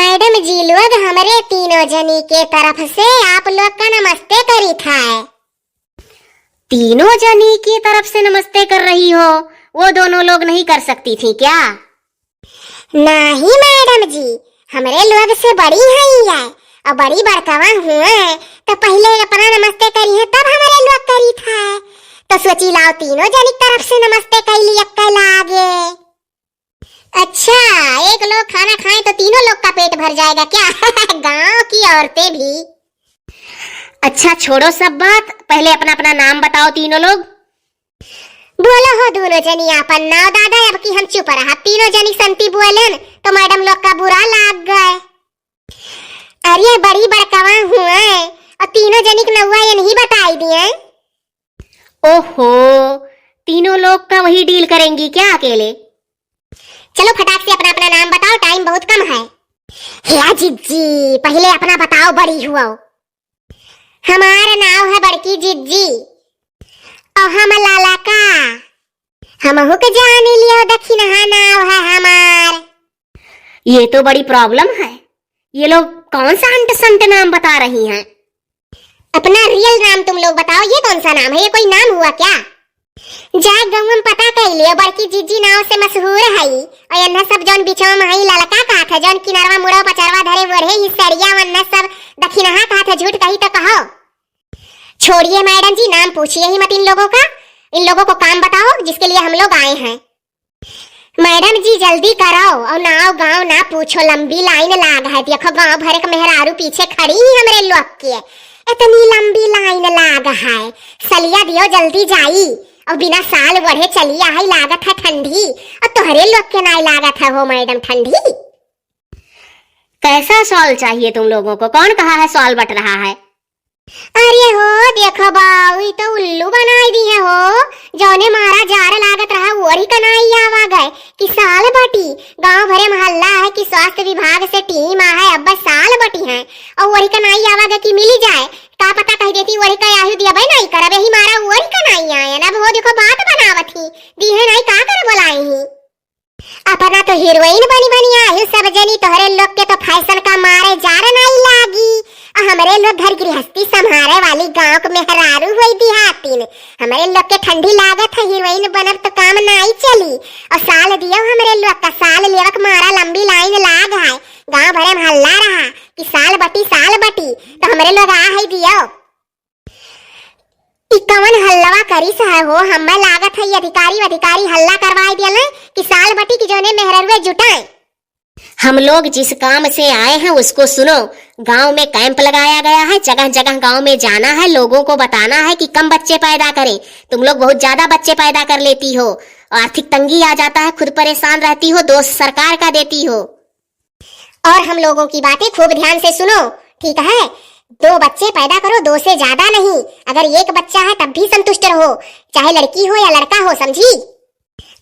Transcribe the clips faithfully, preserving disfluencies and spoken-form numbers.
मैडम जी लोग, हमरे तीनों जनी के तरफ से आप लोग का नमस्ते करित है। तीनों जनी की तरफ से नमस्ते कर रही हो, वो दोनों लोग नहीं कर सकती थी क्या? नाही मैडम जी, हमरे लोग से बड़ी हई है, और बड़ी बड़कवा हुए, तो पहिले अपना नमस्ते करिहे, तब हमरे लोग करित है। तो सोची लाओ, तीनों जनी की तरफ से नमस्ते कैली एक्के लागे। अच्छा, एक लोग खाना खाए तो तीनों लोग का पेट भर जाएगा क्या? गांव की औरतें भी। अच्छा, छोड़ो सब बात, पहले अपना अपना नाम बताओ तीनों लोग। बोलो हो दोनों जनी आपन नाव दादा, अब की हम चुप रहा। तीनों जनी संती बोलेन तो मैडम लोग का बुरा लाग गए। अरे बड़ी बड़कवा हुए, और तीनों जनी के नौवा ये नहीं बताई दिए। ओहो, तीनों लोग का वही डील करेंगी क्या अकेले? चलो फटाक से अपना अपना नाम बताओ, टाइम बहुत कम है। हे जिज्जी, पहले अपना बताओ, बड़ी हुआ। हमार नाव है बड़की जिज्जी। और हम लाला का। हमहू के जान लियो, दखिनहा नाव है हमार। ये तो बड़ी प्रॉब्लम है, ये लोग कौन सा अंट संट नाम बता रही हैं? अपना रियल नाम तुम लोग बताओ, ये कौन सा नाम है, ये कोई नाम हुआ क्या? जा गाँव में पता कर लियो, बड़की जिज्जी नाव से मशहूर है। और एन्हा सब जौन बिचवा में है ललका कहत है, जौन किनारवा मुड़वा पचरवा धरे बढ़े ही सड़िया वन्ना सब दखिनहा कहत है, झूठ कही तो कहो। छोड़िए मैडम जी, नाम पूछिए ही मत इन लोगों का, इन लोगों को काम बताओ जिसके लिए हम लोग आए हैं। मैडम जी जल्दी करो, और नाव गाँव ना पूछो, लंबी लाइन लाग है। देखो गाँव भरे के मेहरारू पीछे खड़ी ही हमरे लोग के, इतनी लंबी लाइन लाग है। सलिया दियो जल्दी जाई, और बिना साल बढ़े चली आई, लागत है ठंडी, और तोहरे लोग के नाई लागत है हो मैडम ठंडी। कैसा शॉल चाहिए तुम लोगों को? कौन कहा है शॉल बट रहा है? अरे हो, देखो बाऊ, ई तो उल्लू बनाई दिहे हो। जौने मारा जाड़ लागत रहा, ओढ़ी कनाई आवा गए कि साल बटी। गाँव भरे में हल्ला है कि स्वास्थ्य विभाग से टीम आ है, अब साल बटी है। और ओढ़ी कनाई आवा गए कि मिली जाए, का पता कह देती ओढ़ी का आयु दिया भाई नहीं करब, यही मारा ओढ़ी कनाई आए। अब हो देखो बात बनावत ही, दिहे नहीं का कर बोलाई ही। अपना तो हीरोइन बनी बनी आयु सब जनी, तोहरे लोग के तो फैशन का मारे जाड़ नाई लागी। आ हमरे लोग घर गृहस्थी संभारे वाली गाँव के मेहरारू होई दिहातिन। हमरे लोग के ठंडी लागत है, हीरोइन बनब तो काम नाई चली। और साल दियो हमरे लोग का, साल लेवक मारा लंबी लाइन लाग है। गाँव भरे में हल्ला रहा कि साल बटी, साल बटी, तो हमरे लोग आ है दियो। ई कवन हल्लवा करिस है हो? हम्मे लागत है ई अधिकारी वधिकारी हल्ला करवाए दियल है कि साल बटी की जौने मेहररुए जुटाए। हम लोग जिस काम से आए हैं उसको सुनो। गांव में कैंप लगाया गया है, जगह जगह गांव में जाना है, लोगों को बताना है कि कम बच्चे पैदा करें। तुम लोग बहुत ज्यादा बच्चे पैदा कर लेती हो, आर्थिक तंगी आ जाता है, खुद परेशान रहती हो, दोष सरकार का देती हो। और हम लोगों की बातें खूब ध्यान से सुनो, ठीक है? दो बच्चे पैदा करो, दो से ज्यादा नहीं। अगर एक बच्चा है तब भी संतुष्ट रहो, चाहे लड़की हो या लड़का हो, समझी?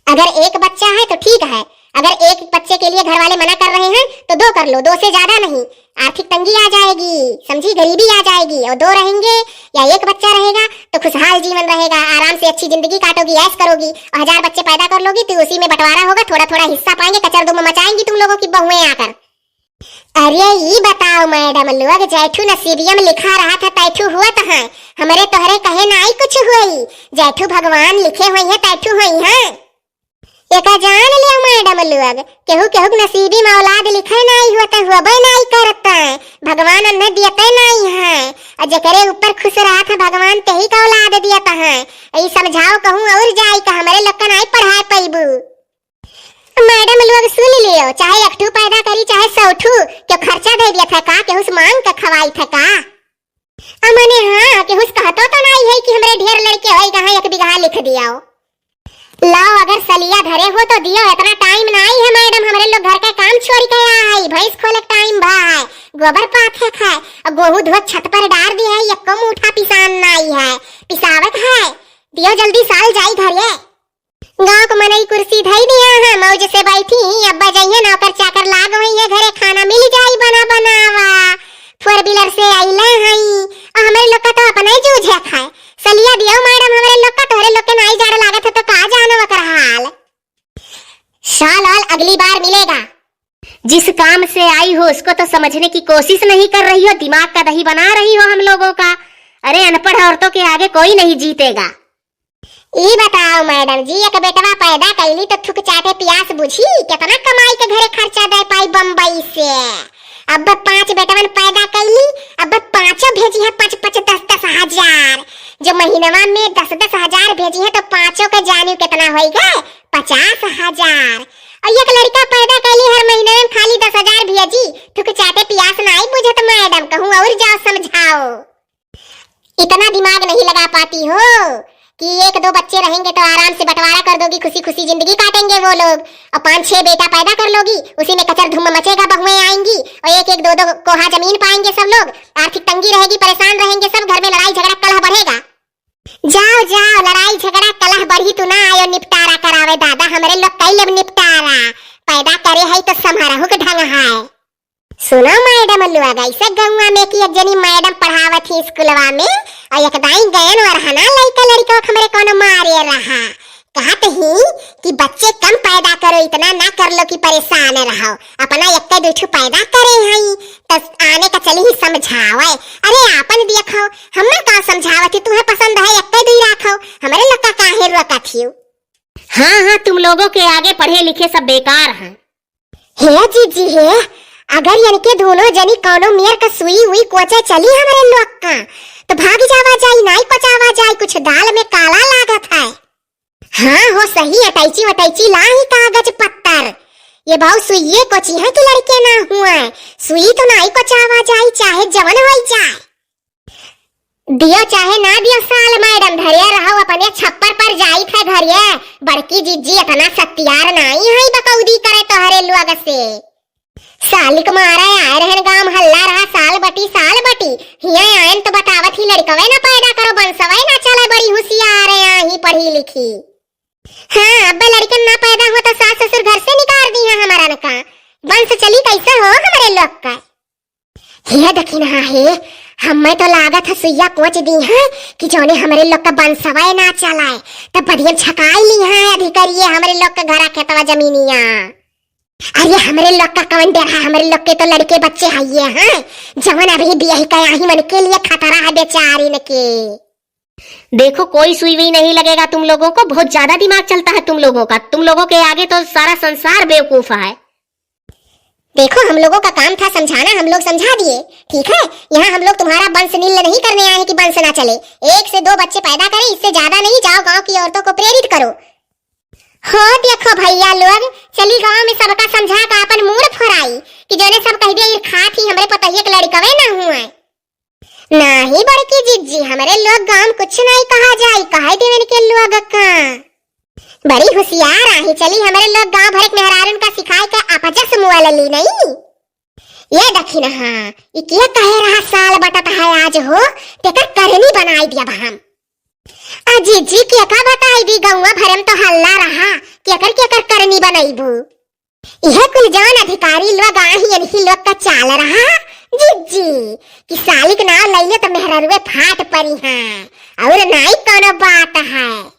अगर एक बच्चा है तो ठीक है, अगर एक बच्चे के लिए घर वाले मना कर रहे हैं तो दो कर लो, दो से ज्यादा नहीं। आर्थिक तंगी आ जाएगी, समझी, गरीबी आ जाएगी। और दो रहेंगे या एक बच्चा रहेगा तो खुशहाल जीवन रहेगा, आराम से अच्छी जिंदगी काटोगी, ऐश करोगी, और हजार बच्चे पैदा कर लोगी तो उसी में बंटवारा होगा, थोड़ा थोड़ा हिस्सा पाएंगे, कचर दुम मचाएंगी तुम लोगों की बहुएं आकर। अरे ई बताओ मैडम लोग, जैठू नसीबिया में लिखा रहा था तैठू हुआ तो है। हमरे तोहरे कहे नाई कुछ हुई, जैठू भगवान लिखे हुई है तैठू हुई है। एका जान लियो मैडम लोग, केहू केहू के नसीबी में औलाद लिखे नाई हुआ तो हुआ नाई करता है, भगवान अन्हे दियते नाई है। और जेकरे ऊपर खुश रहा था भगवान तेही का औलाद दियता है। ई समझाओ कहूँ और जाई का हमरे लोग का नाई पढ़ाए पैबू। मैडम लोग सुन लियो, चाहे एक ठू पैदा करी चाहे सौ ठू, क्यों खर्चा दे दिया था का, केहू से मांग के खवाई था का? अमने हाँ, केहू से कहतो तो नाई है कि हमरे ढेर लड़के होई, कहाँ एक बीघा लिख दियाओ। लाओ, अगर सलिया धरे हो तो दियो, इतना टाइम नाई है मैडम, हमरे लोग घर का काम छोड़ी के आया है, भैंस खोले टाइम भा है, गोबर पाथे खाए, और गोहूँ धोत छत पर डार दिया है, यक्को मूठा पिसान नाई है, पिसावत है, दियो जल्दी, साल जाई घरे। गाँव के मनई कुर्सी धई दिया है, मौज से बैठी, अब्बा जइहे, नौकर चाकर लाग होई है, घरे खाना मिल जाई बना बनावा। फोर व्हीलर से आइले हई, आ हमरे लोग का तो अपने जूझे खाए। सलिया दियो मैडम, हमरे लोग का, तोहरे लोग के नाई जाड़ लागत है तो का जानो ओकर हाल। साल आल अगली बार मिलेगा। जिस काम से आई हो, उसको तो समझने की कोशिश नहीं कर रही हो, दिमाग का दही बना रही हो हम लोगों का। अरे, अनपढ़ औरतों के आगे कोई नहीं जीतेगा। ई बताओ मैडम जी, एक बेटवा पैदा कैली तो थुक चाटे पियास बुझी, कितना कमाई के घरे खर्चा दे पाई बम्बई से। अब पाँच बेटवन पैदा कैली, अब पाँचों भेजी है पाँच पाँच दस दस हजार। जो महीनवा में दस दस हजार भेजी है तो पाँचों के जानियो कितना होई गए, पचास हजार। और एक लड़का पैदा कैली, हर महीने में खाली दस हजार भेजी, थुक चाटे पियास नाई बुझत मैडम, कहूँ और जाओ समझाओ। इतना दिमाग नहीं लगा पाती हो कि एक दो बच्चे रहेंगे तो आराम से बंटवारा कर दोगी, खुशी खुशी जिंदगी काटेंगे वो लोग। और पांच छह बेटा पैदा कर लोगी, उसी में कचर धुम्म मचेगा, बहुएं आएंगी और एक एक दो दो कोहा जमीन पाएंगे सब लोग। आर्थिक तंगी रहेगी, परेशान रहेंगे सब, घर में लड़ाई झगड़ा कलह बढ़ेगा। जाओ जाओ, लड़ाई झगड़ा कलह बढ़ी, तू ना आयो निपटारा करावे दादा, हमरे लोग कई लेब निपटारा। पैदा करे है तो समारोह के ढंग है। सुनो मैडम लोग, ऐसे गौवा में कि एक जनी मैडम पढ़ावत ही स्कूलवा में, और एक दाई गयन वरहना लइका लड़िका हमरे कोनो मारे रहा। कहत ही कि बच्चे कम पैदा करो, इतना ना कर लो कि परेशान रहो, अपना एक दो ठो पैदा करे हई, त आने का चली ही समझावे। अरे आपन देखो, हम ना का समझावत ही, तुम्हें पसंद है एक दो ही रखो, हमरे लोग का काहे रोकत ही? हाँ हाँ, तुम लोगों के आगे पढ़े लिखे सब बेकार हैं। हे जीजी हे, अगर इनके दोनों जनी कौनो मेर का सुई उई कोचे चली हमरे लोग का, तो भाग जावा जाई, नाई कोचावा जाई, कुछ दाल में काला लागत है। हाँ हो सही, अटैची वटैची लाही कागज पत्तर। ये बाऊ सुइये कोची है कि लड़के ना हुआ है, सुई तो नाई कोचावा जाई, चाहे जवन होई जाए। दियो चाहे ना दियो साल मैडम, धरे रहो अपने छप्पर पर जाइत है घरे। बड़की जिज्जी इतना सत्यार नाई है बकौदी करे तोहरे लोग से। सालिक मारे आए रहन गांव हल्ला रहा साल बटी साल बटी। हिया आयन तो बतावत ही लड़कवे ना पैदा करो बंसवे ना चले बड़ी हुसियार है आही पढ़ी लिखी। हाँ अब लड़कन ना पैदा हो तो सास ससुर घर से निकाल दी है हमारा न का। बंस चली कैसे हो हमरे लोग का। हे दखिनहा हे, हम्मे तो लागत है सुइया कोच दी है कि जौने हमरे लोग का बंसवा ना चलाए, तब बदियन छकाई ली है अधिकारिये हमरे लोग का घरा खेतवा जमीनिया। अरे हमरे लोग का कौन डर है, हमरे लोग के तो लड़के बच्चे हइये हैं, जवन अभी बियाही कयाही मन के लिए खतरा है बेचारिन के। देखो कोई सुई वुई नहीं लगेगा तुम लोगों को, बहुत ज्यादा दिमाग चलता है तुम लोगों का, तुम लोगों के आगे तो सारा संसार बेवकूफ है। देखो, हम लोगों का काम था समझाना, हम लोग समझा दिए, ठीक है? यहाँ हम लोग तुम्हारा वंश नील नहीं करने आए हैं कि वंश ना चले। एक से दो बच्चे पैदा करें, इससे ज्यादा नहीं। जाओ, गांव की औरतों को प्रेरित करो। हो देखो भैया लोग, चली गांव में सबका समझा का अपन मूड फोराई कि जौने सब कह दिया, "ई खात ही हमरे पतोहिया के लड़कवे ना हुआ।" नाही बड़की जिज्जी, हमरे लोग गांव कुछ नहीं कहा जाई, कहे देवन के लोग का। बड़ी हुसियार आही चली, हमरे लोग गांव भर के मेहरारून का सिखाए के अपजस मुआ लली नहीं। ये दखिनहा, ई के कहे रहा साल बटत है आज हो, तेकर करनी बनाई दिया हम। आ जिज्जी के का बताई दी, गौवा भरम तो हल्ला रहा, केकर केकर करनी बनैबू? इहे कुल जवन अधिकारी लोग आही, इनही लोग का चाल रहा जिज्जी, कि साली के नाव लइले तो मेहररुए फाट परी हैं, और नाई कोनो बात है।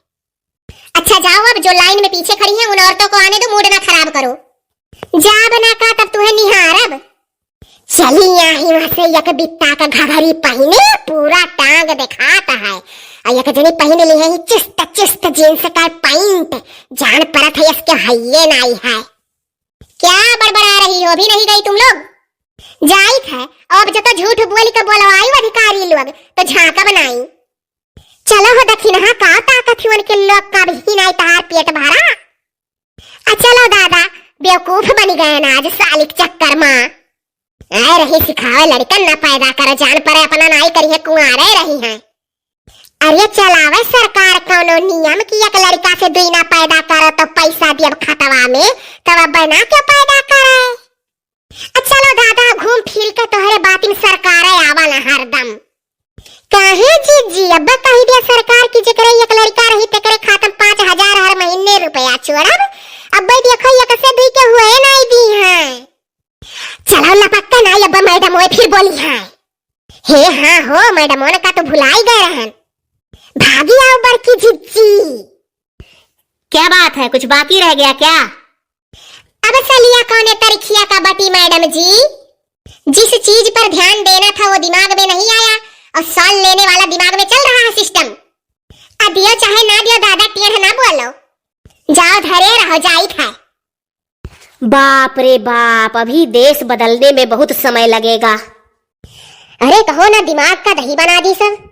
अच्छा जाओ, अब जो लाइन में पीछे खड़ी हैं उन औरतों को आने दो, मूड ना खराब करो। जाब ना का तब तुहे निहारब। चली आही वहाँ से एक बित्ता का घघरी पहिने, पूरा टांग देखात है। और एक जनी पहिने ली है चुस्त चुस्त जींस का पैंट, जान परत है इसके हइये नाई है। क्या बड़बड़ा रही हो, अभी नहीं गई तुम लोग? जाइत है, अब जब तो झूठ बोल के बोलवाई अधिकारी लोग, तो झांका बनाई। चलो हो दखिनहा, का ताकत ही उनके लोग का भी नाई तहार पेट भरा। आ चलो दादा, बेवकूफ बनी गए ना आज साली के चक्कर में। आए रही सिखावे लड़कन ना पैदा करे, जान परे अपना नाई करी है, कुंवारे रही हैं। अरे चलावे सरकार कौनो नियम कि एक लड़का से दुई ना पैदा करे तो पैसा दियब खतवा में, तब अब ना क्यों पैदा करे? आ चलो दादा, घूम फिर के तोहरे बातिन सरकारे आवा ना हरदम। काहे जीजी, अब कही दिया सरकार कि जेकरे एक लड़का रही तेकरे खातम पाँच हजार हर महीने रुपया छोड़ब। अब देखो एक से दुई के हुए नाई दी हैं। चलो लपक्का नाई, अब मैडम ओए फिर बोली हैं। हे हाँ हो, मैडम ओन का तो भुलाई गए रहन। भागी आओ बड़की जिज्जी। क्या बात है, कुछ बाकी रह गया क्या? अब सलिया कौने तरिखिया का बटी मैडम जी? जिस चीज पर ध्यान देना था वो दिमाग में नहीं आया और साल लेने वाला दिमाग में चल रहा है सिस्टम। अब दियो चाहे ना दियो दादा, टेढ़ ना बोलो। जाओ धरे रहो, जाई था। बाप रे बाप, अभी देश बदलने में बहुत समय लगेगा। अरे कहो ना, दिमाग का दही बना दी सब।